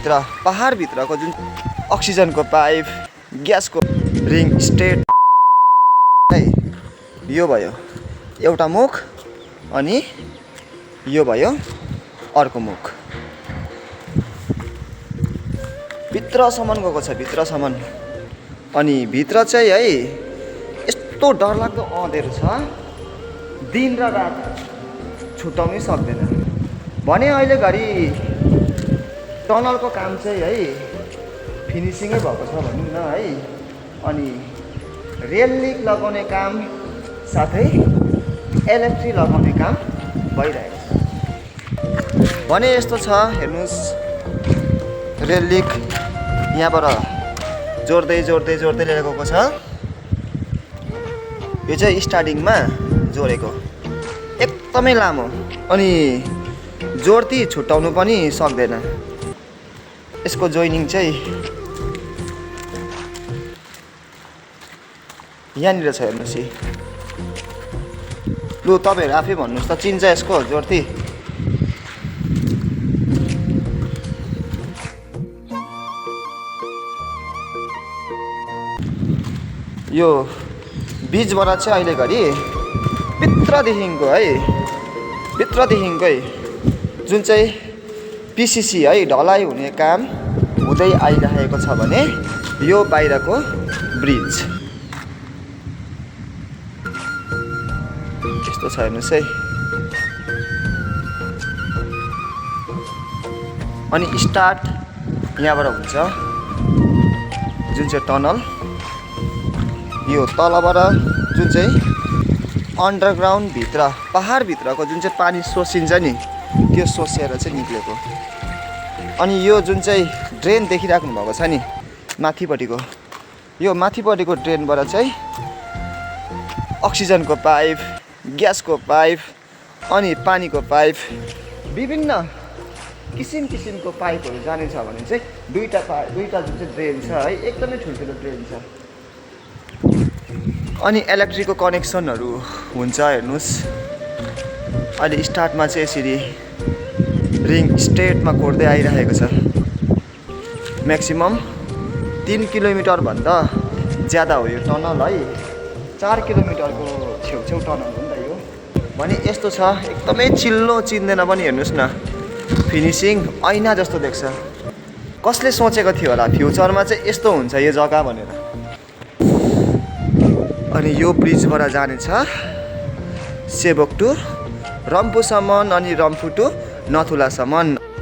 भित्र पहाडभित्रको जुन अक्सिजनको पाइप ग्यासको रिङ स्टेट है, यो भयो एउटा मुख अनि यो भयो अर्को मुख। भित्रसम्म गएको छ, भित्रसम्म। अनि भित्र चाहिँ है यस्तो डरलाग्दो अँधेरो छ, दिन र रात छुट्याउनै सक्दैन। भने अहिले घरि टनलको काम चाहिँ है फिनिसिङै भएको छ भनौँ न है। अनि रेल लिक लगाउने काम साथै इलेक्ट्रिक लगाउने काम भइरहेको छ। भने यस्तो छ हेर्नुहोस्, रेल लिक यहाँबाट जोड्दै जोड्दै जोड्दै लिएर गएको छ। यो चाहिँ स्टार्टिङमा जोडेको एकदमै लामो, अनि जोड्ती छुट्याउनु पनि सक्दैन। यसको जोइनिङ चाहिँ यहाँनिर छ, हेर्नुहोस्। लु तपाईँहरू आफै भन्नुहोस् त, चिन्छ यसको जोड्ती? यो बिचबाट चाहिँ अहिले घरि भित्रदेखिको है, भित्रदेखिकै जुन चाहिँ पिसिसी है ढलाइ हुने काम हुँदै आइरहेको छ भने यो बाहिरको ब्रिज यस्तो छ, हेर्नुहोस् है। अनि स्टार्ट यहाँबाट हुन्छ जुन चाहिँ टनल, यो तलबाट जुन चाहिँ अन्डरग्राउन्ड भित्र पहाडभित्रको जुन चाहिँ पानी सोसिन्छ नि, त्यो सोसेर चाहिँ निक्लेको। अनि यो जुन चाहिँ ड्रेन देखिराख्नु भएको छ नि माथिपट्टिको, यो माथिपट्टिको ड्रेनबाट चाहिँ अक्सिजनको पाइप, ग्यासको पाइप अनि पानीको पाइप, विभिन्न किसिम किसिमको पाइपहरू जाने छ भने चाहिँ दुईटा जुन चाहिँ ड्रेन छ है, एकदमै ठुल्ठुलो ड्रेन छ। अनि इलेक्ट्रिकको कनेक्सनहरू हुन्छ, हेर्नुहोस्। अहिले स्टार्टमा चाहिँ यसरी रिङ स्टेटमा कोर्दै आइरहेको छ। म्याक्सिमम 3 किलोमिटरभन्दा ज्यादा हो यो टनल है। 4 किलोमिटरको छेउछेउ टनल हो नि त यो। भने यस्तो छ, एकदमै चिल्लो चिन्दैन पनि, हेर्नुहोस् न। फिनिसिङ ऐना जस्तो देख्छ। कसले सोचेको थियो होला फ्युचरमा चाहिँ यस्तो हुन्छ यो जग्गा भनेर। अनि यो ब्रिजबाट जाने छ सेभोक टु रम्फूसम्म अनि रम्फू टु नथुलासम्म।